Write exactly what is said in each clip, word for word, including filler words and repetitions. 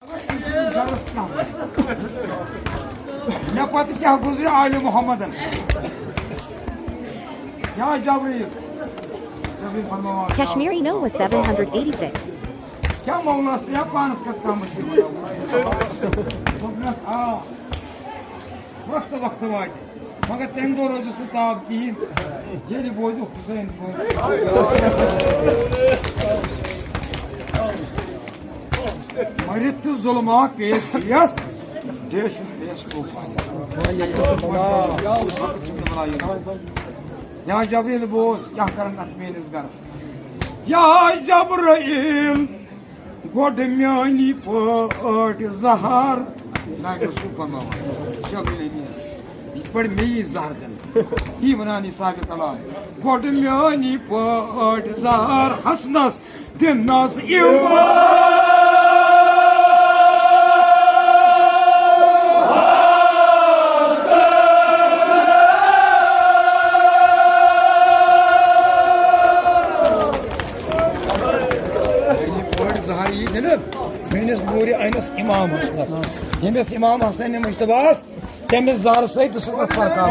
مےٚ پتہٕ کیٛاہ گُزرِ آلِ محمدن؟ یا جبرائیل؟ جبرائیل فرماوان، Kashmiri Noah seven hundred eighty-six. کیٛاہ مولاس تہٕ یا پانس کتھ کامس چھِ ونان؟ دوٚپنس، آ، وقتہٕ وقتہٕ واتہِ۔ مگر تَمہِ دۄہ روزُس نہٕ تاب کِہیٖنۍ، ییٚلہِ بوزُکھ حُسین گوٚو۔ مٔرِتھ تہٕ ظُلما پیش یَس، ڈیشُن پیش طوفان۔ یا جبریل بوز، کیٛاہ کرن اَتھ میٲنِس گرس؟ یا جبرائیل، گۄڈٕ میٛٲنی پٲٹھۍ زہر۔ ناگہٕ سُہ فرماوان، شیخ العالمین، یِتھ پٲٹھۍ مےٚ یی زہر دِنہٕ، یی وَنان یہِ صاحبِ کلام۔ گۄڈٕ میٛٲنی پٲٹھۍ زہر حسنس دِنس ایمان۔ ییٚلہِ گۄڈٕ زہر یی دِنہٕ میٲنِس نوٗرِ عینس امام حسنس، ییٚمِس امام حسن مجتبیٰ ہس، تٔمِس زہرٕ سۭتۍ تہٕ سُہ تتھ سرکار،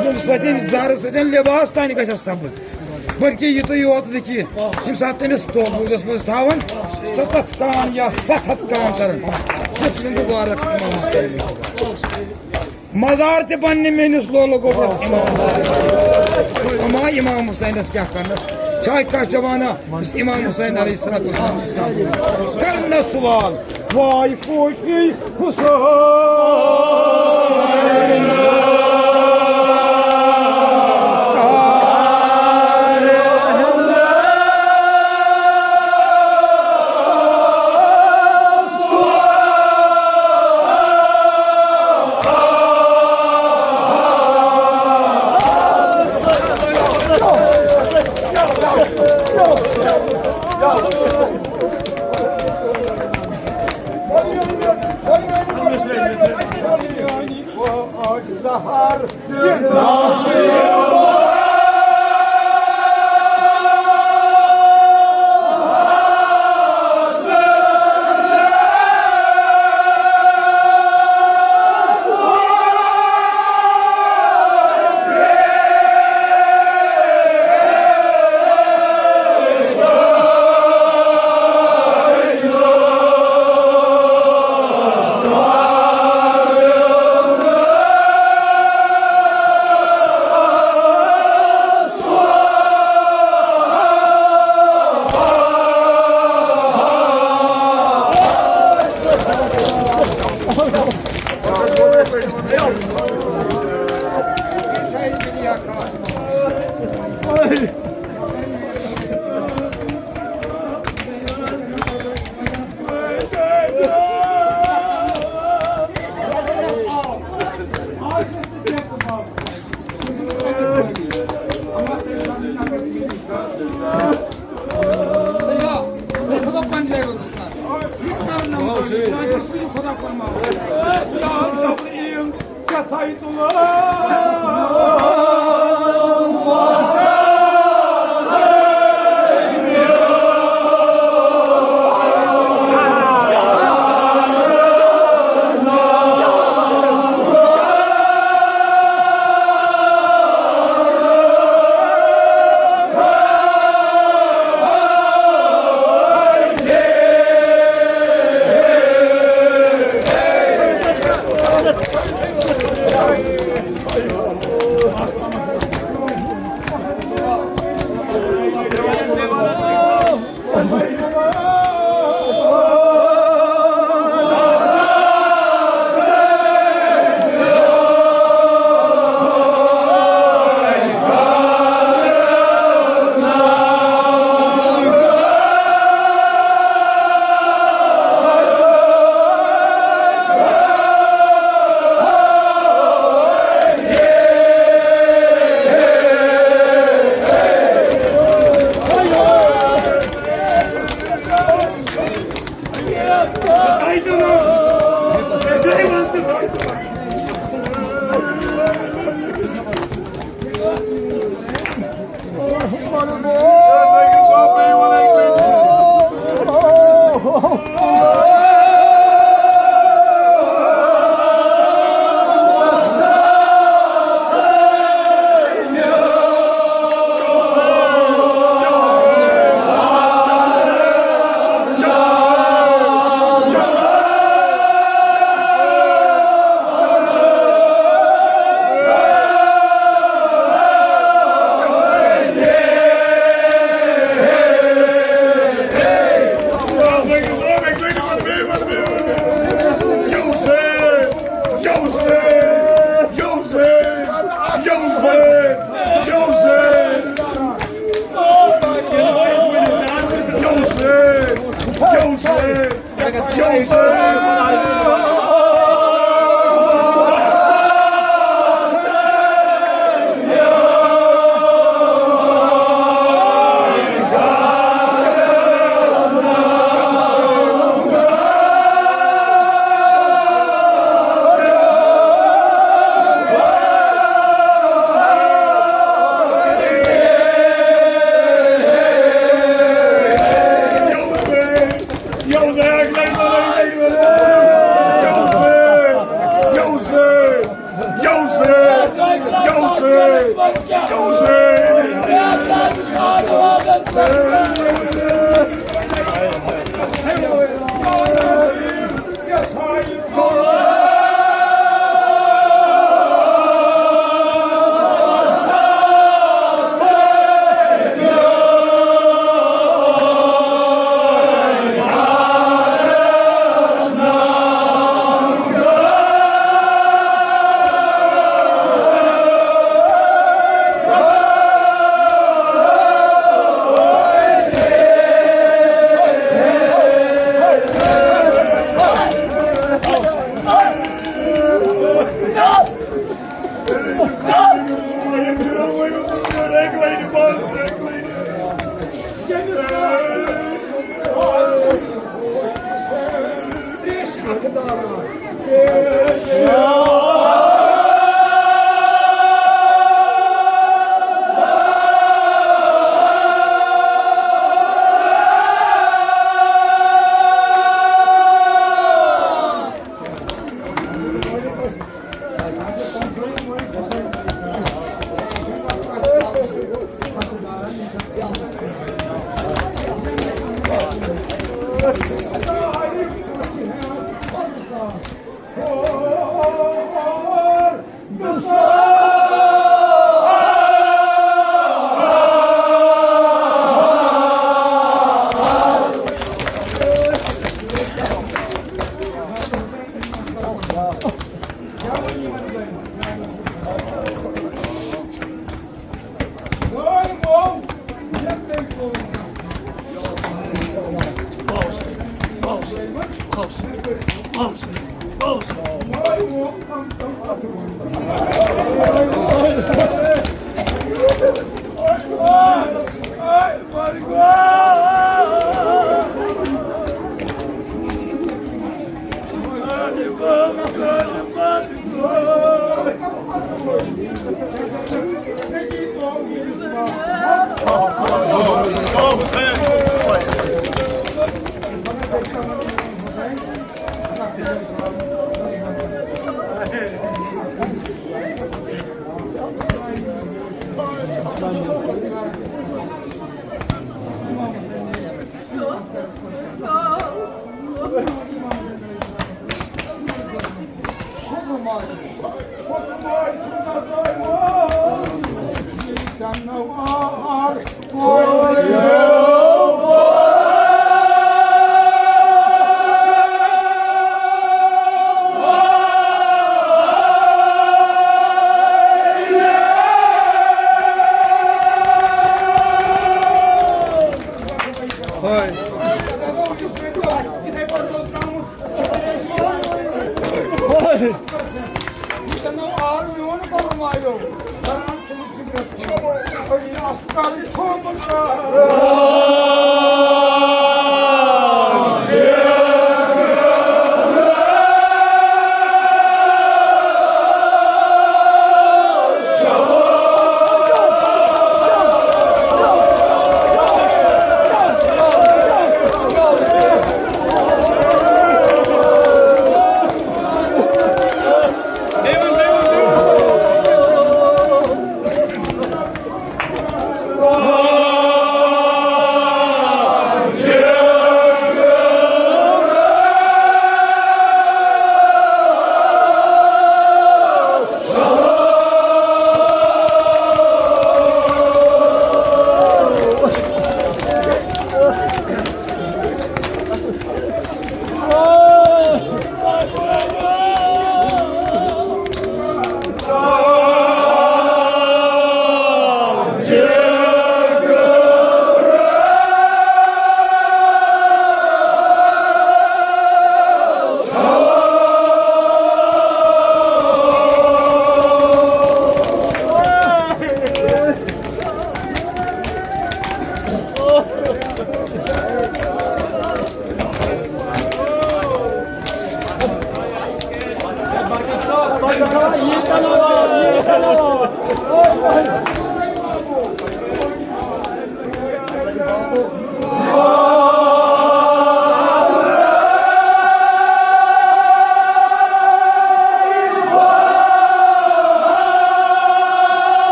ییٚمہِ سۭتۍ أمِس زہرٕ سۭتۍ لباس تانۍ گژھٮ۪س سبٕز، بلکہِ یہِ تہٕ یوت نہٕ کینٛہہ، ییٚمہِ ساتہٕ تٔمِس توبوٗدس منٛز تھاوان ستتھ کان یا ستھ ہتھ کان کران، یُس مےٚ مُبارک امام حسن۔ مزار تہِ پننہِ میٲنِس لولہٕ گوٚبرس امام حسین۔ اما امام حسینس کیٛاہ کرنس؟ چھا کانٛہہ جوانا یُس امام حسین علیہ الصلوۃ والسلام کرنس سوال؟ واے کوٹھی حسین۔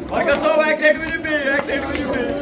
وۄنۍ گژھو اَکہِ لَٹہِ ؤنِو بیٚیہِ، اَکہِ لَٹہِ ؤنِو بیٚیہِ۔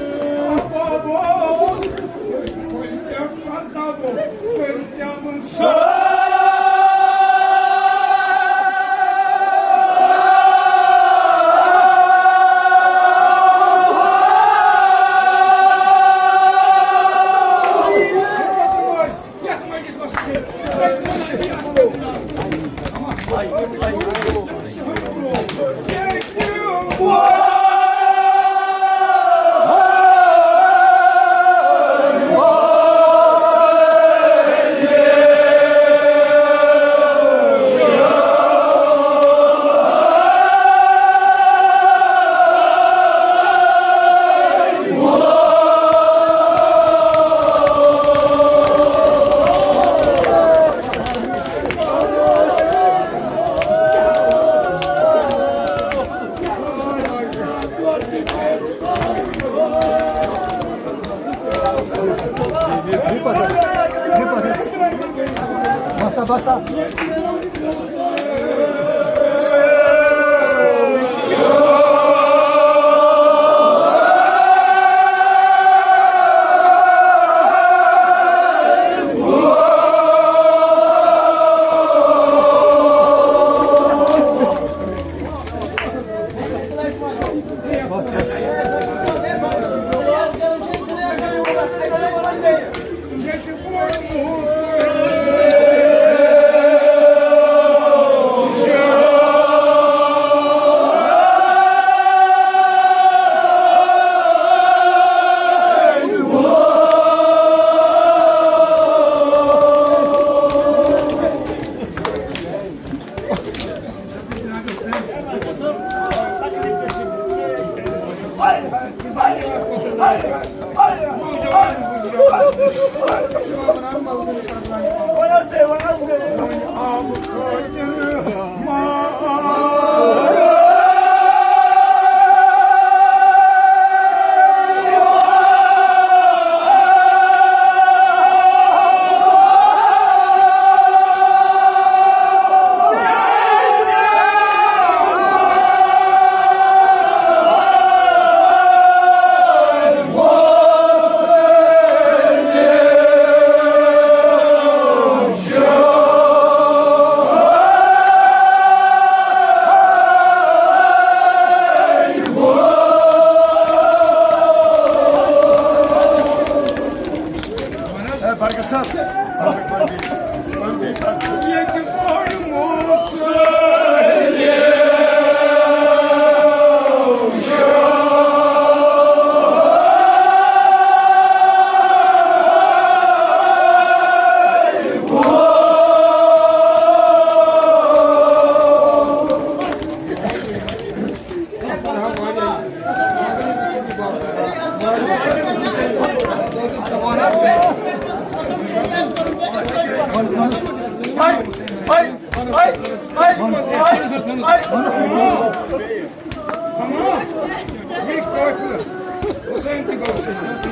حسین تہِ گوٚو شہیٖد۔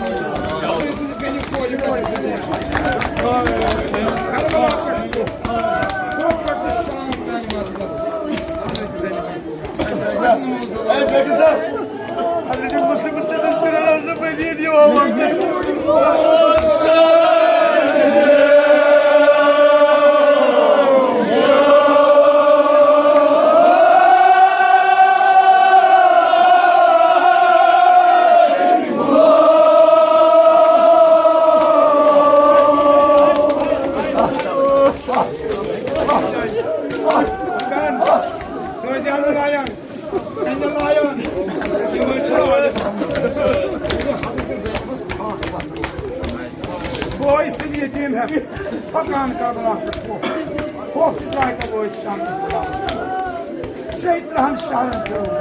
حسین سٕنٛزِ بیٚنہِ کورِ کورِ سۭتۍ۔ کربلا پٮ۪ٹھ گوٚو۔ کوٚت پٮ۪ٹھ چھُ شام تام واتناوُن؟ اے بیٹی صاحب، حضرت مسلم صلی اللہ علیہ وسلم۔ گن، تٲجی احمد لایان، انجل لایان، یِمن چھِ عالم۔ بوے سٕنٛدۍ یتیٖم ہٮ۪تھ پکان کربلا پٮ۪ٹھ کوٚت؟ کوٚت تہِ درٛاے تہٕ وٲتۍ شام کِس بلاوس۔ شیٚیہِ ترٕٛہن شہرن پھیوٗر۔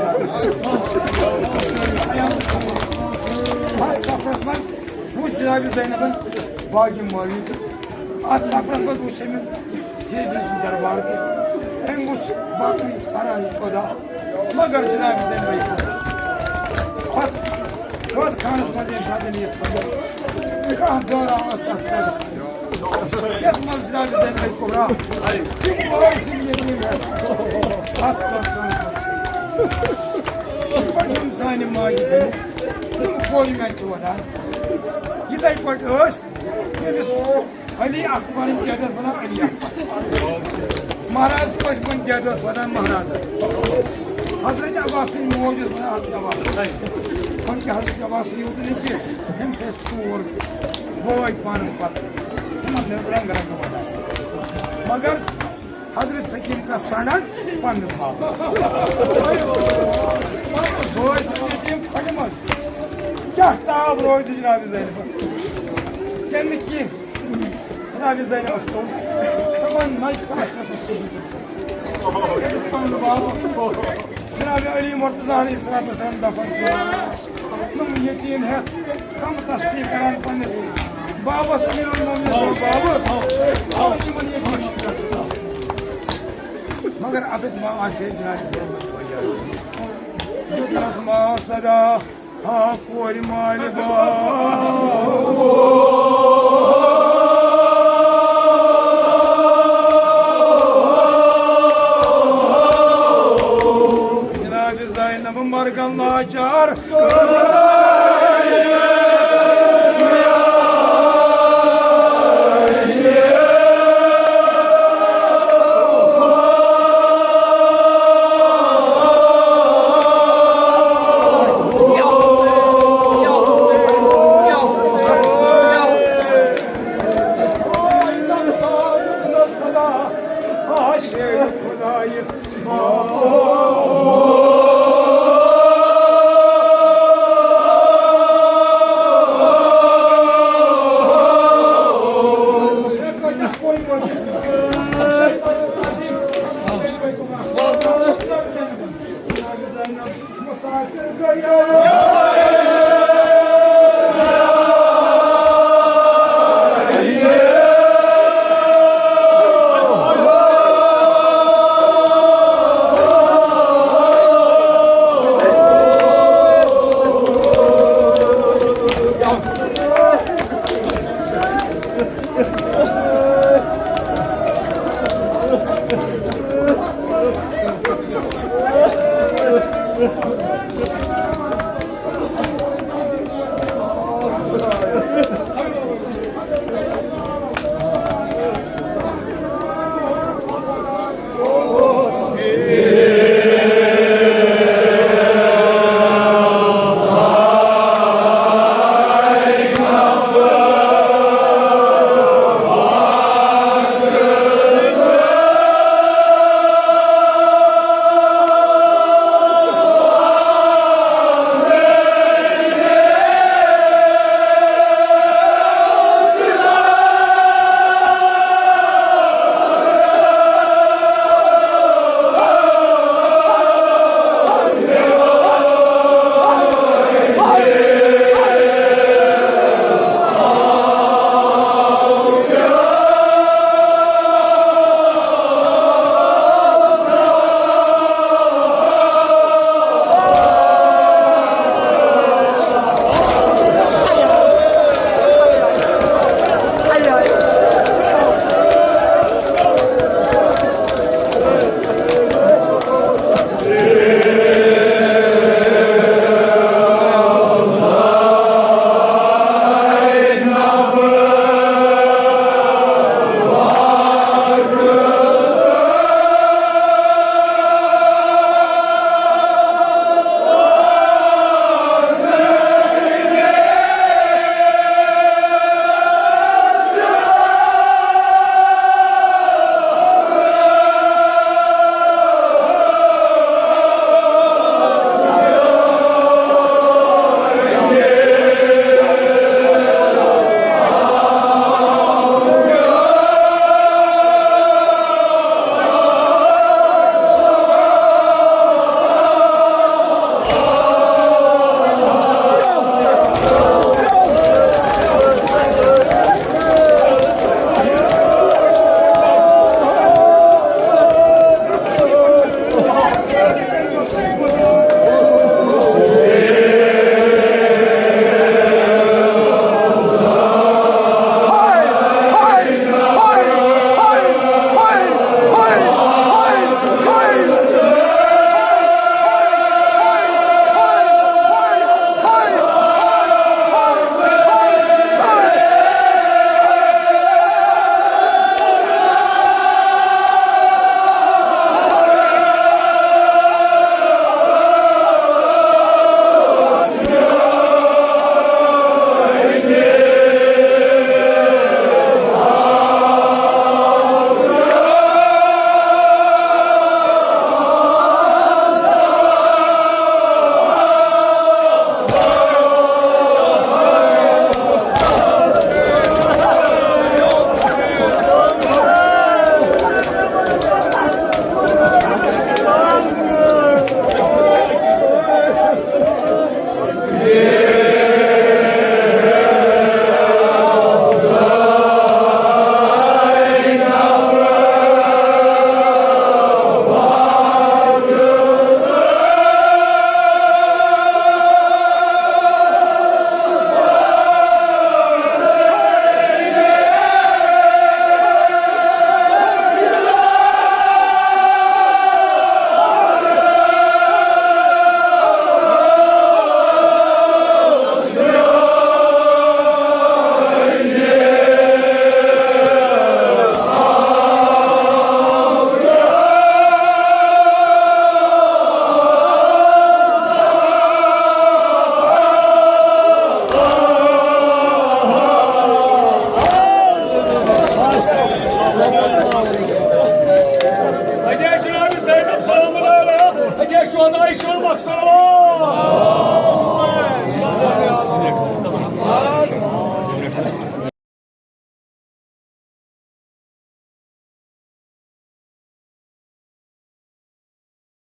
ہتھ سفرس منٛز وُچھ جناب زینبن باقی مٲوی تہٕ اتھ سفرس منٛز وُچھ أمۍ ہجری سُنٛد دربار تہِ۔ أمۍ وُچھ باقٕے سران خدا، مگر جناب زینبے کوٚر اتھ خانس منٛز ییٚمہِ ساتہٕ یہِ خبر کانٛہہ دورہ اوس تتھ خبر۔ یتھ منٛز جناب زینبے کبریٰ تِم بٲے سٕنٛدۍ یتیٖم ہٮ۪تھ اتھ خانس منٛز۔ یِتھ پٲٹھۍ یِم سانہِ ماجہِ بیٚنہِ، تِم کورِ مےٚ چھِ ودان۔ یِتھے پٲٹھۍ ٲسۍ ییٚمِس علی اکبرٕنۍ دٮ۪د ٲس وَنان علی اکبر۔ مہراز پٲٹھۍ پٲٹھۍ دٮ۪د ٲس وَنان مہراز۔ حضرت عباسٕنۍ موج ٲس وَنان حضرت عباس۔ وۄنۍ کیٛاہ حضرت عباسٕے یوت نہٕ کینٛہہ، أمِس ٲسۍ ژور بٲے پانَس پَتہٕ۔ تِمَن چھِ رنٛگ رنٛگ وَنان۔ مگر حضرت سکیٖنہ کَتھ ژھانٛڈان پننِس باپس۔ بٲے سٕنٛدۍ یتیٖم کھۄڈِ منٛز کیٛاہ تاب روزِ جناب زینبس؟ کِنہٕ نہٕ کینٛہہ؟ جناب زینبس توٚر۔ دَپان نَے چھُ اَسہِ رۄبَس سۭتۍ۔ ییٚلہِ پنُن باب جناب علی مرتضیٰ علیہ الصلوۃ والسلام دفن چھُ۔ نم یتیم ہیتھ کم تصدیق کران پننس بابس امیر المومنین سٕنٛدِ بابہٕ۔ مگر اتھ ما آسہِ ہے جناب محمد فیاض۔ دیُتنس ما صدا ہا کورِ مالہِ بابو۔ جناب زینب مرگن لاچار۔